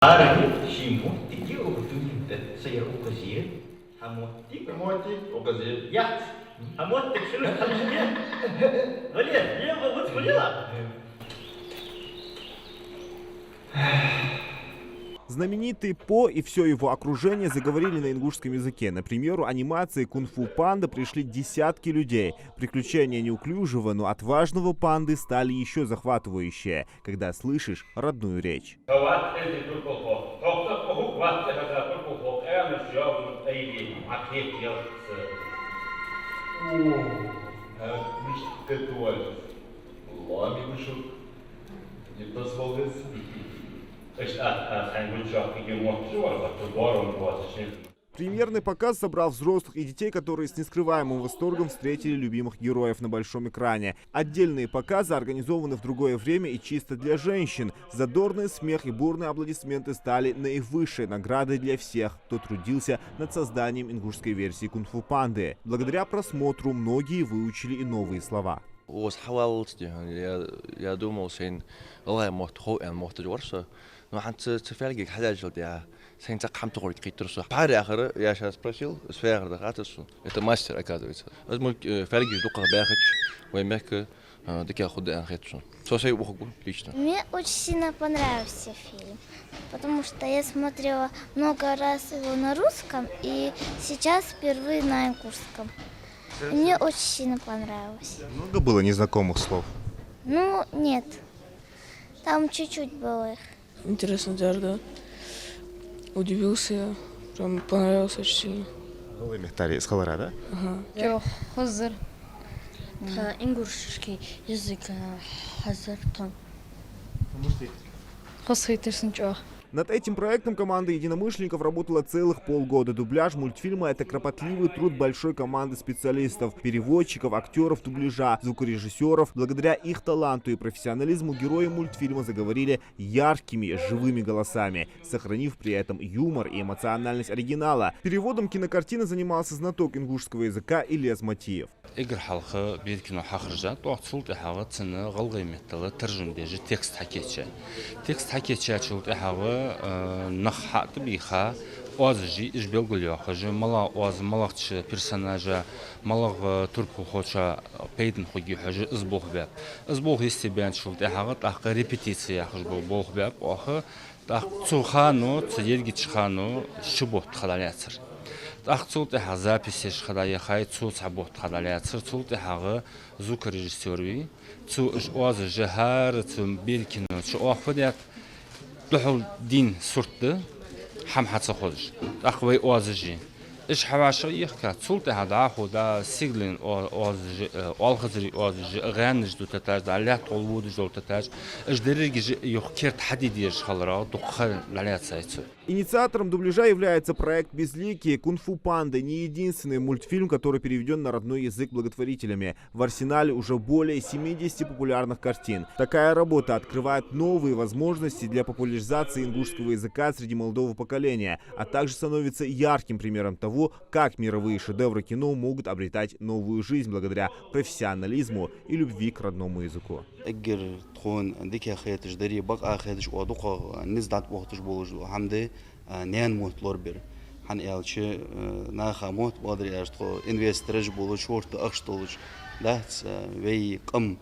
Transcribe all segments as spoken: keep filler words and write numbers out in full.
Арахи ший моттиге укх дунен тӀа сай укхаза. Хьа моттиг? Хьа моттиг укхаза. Яц. Хьа моттиг шура хьалхашка. Валер, лево, вот, валера. Знаменитый По и всё его окружение заговорили на ингушском языке. На премьеру анимации «Кунг-фу панда» пришли десятки людей. Приключения неуклюжего, но отважного панды стали ещё захватывающее, когда слышишь родную речь. Кават эзи туркулхо, тохтак похук ватте хаза туркулхо, къянаш явзун айли, акхет ялхца. О, а мишта катуалис. Лами бушук. Не позволил. Эш а, а, сан гучак иги мохчу, а, то борон вот шин. Премьерный показ собрал взрослых и детей, которые с нескрываемым восторгом встретили любимых героев на большом экране. Отдельные показы организованы в другое время и чисто для женщин. Задорный смех и бурные аплодисменты стали наивысшей наградой для всех, кто трудился над созданием ингушской версии «Кунг-фу панды». Благодаря просмотру многие выучили и новые слова. Оз хьаваллалц дехьа, я, я думал, сайна гӀалгӀай мотт хов аьнна мотташ вар со. Ну, хӀанз цу, цу фаьлгега хьадаьчул тӀехьа сайна цхьаккха хӀама тохарг кхийттар со. Пхьар яхар, я щас спросил, из фаьхар да хаттар сона. Это мастер, оказывается. Аз мульт-, э, фаьлгаш дукхагӀа баьхача, вай мехка, э, дика хургда аьнна хет сона. Со сай ухаргва лично. Мне очень сильно понравился фильм, потому что я смотрела много раз его на русском и сейчас впервые на ингушском. Мне очень сильно понравилось. Много было незнакомых слов? Ну, нет. Там чуть-чуть было их. Интересно, да, да. Удивился я. Прям понравилось очень сильно. ГӀалгӀай меттала из хилар, да? Ага. Чо хозар. Тха ингушский язык, э, хозар тхона. Хоза хетар сона чӀоагӀа. Над этим проектом команда единомышленников работала целых полгода. Дубляж мультфильма — это кропотливый труд большой команды специалистов, переводчиков, актёров дубляжа, звукорежиссёров. Благодаря их таланту и профессионализму герои мультфильма заговорили яркими, живыми голосами, сохранив при этом юмор и эмоциональность оригинала. Переводом кинокартины занимался знаток ингушского языка Илез Матиев. Эггара хьалха беркино хьахержад, тӀаккха цул тӀехьагӀа цунна гӀалгӀай меттала таржам деш текст хьакийчъяьй. Текст хьакийчъяьчул тӀехьагӀа, э, нах хьатӀабийха, оазаши уж белгалйоахаш, малагӀа оаз малагӀча персонажа, малагӀа, э, турпалхочоа пайдана хургья хьожаш, из болх баьб. Из болх йисте баьнначул тӀехьагӀа тӀаккха репетици яхаш бола болх баьб оаха. ТӀаккха цу хано, цу ерригача хано ши бутт ха дӀалаьцар. ТӀаккха цул тӀехьагӀа записаш ха дӀаяхай, цо цхьа бутт ха дӀалаьцар, цул тӀехьагӀа звукорежиссёр вий. Цо уж оазаш, хӀара цу беркино чу оаха фу даьд, духьал дийна сурт да, хӀама хьа ца хозаш. ТӀаккха вай оазаши. Уж хьавӀашагӀйийхка, цул тӀехьагӀа дӀахо да сигален о-, оазаши, э, оалхазарий оазаши, гӀаьннаш ду таташ, дӀа лаьтта гӀолла водаш дола таташ, уж дерригаш юха керда хьаде дезаш хиларах дукха ха дӀалаьцай цо. Инициатором дубляжа является проект «Безликие». «Кунг-фу панда» — не единственный мультфильм, который переведён на родной язык благотворителями. В арсенале уже более семидесяти популярных картин. Такая работа открывает новые возможности для популяризации ингушского языка среди молодого поколения, а также становится ярким примером того, как мировые шедевры кино могут обретать новую жизнь благодаря профессионализму и любви к родному языку. Эггара тхона дика хеташ, дари бакъахьа хеташ, оаха дукхагӀа низ дӀатӀабохийташ болаш дола хӀама да, а, наьна мотт лорабар. ХӀана аьлча, а, наха мотт бакъдар аьлча, тхо инвестораш болаш, шортта ахча долаш дац, а, вай къам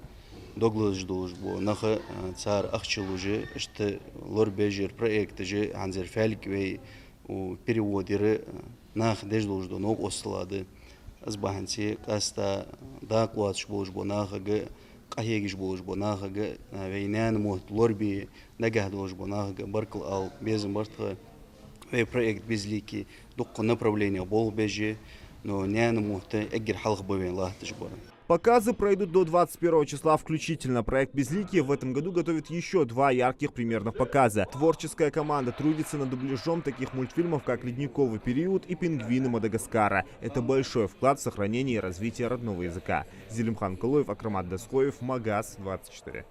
дог лазаш долаш бола нах, а, цар ахча луш, иштта лорабеш яр проекташ, хӀанз ер фаьлг вай, у, перевод яр, а, наха деш долаш дола новкъостал да. Из бахьанца къаьстта дакъа лоацаш болаш бола нахага, къахьегаш болаш бола нахага, а, вай наьна мотт лорабе нагахь долаш бола нахага баркал ала безам бар тха. Вай проект «Безликие» дукха направленех болх беш я, но наьна мотт эггара хьалха ба вайна латташ бар. Показы пройдут до двадцать первого числа включительно. Проект «Безликие» в этом году готовит ещё два ярких премьерных показа. Творческая команда трудится над дубляжом таких мультфильмов, как «Ледниковый период» и «Пингвины Мадагаскара». Это большой вклад в сохранение и развитие родного языка. Зелимхан Кулуев, Акрамат Досхоев, Магас двадцать четыре.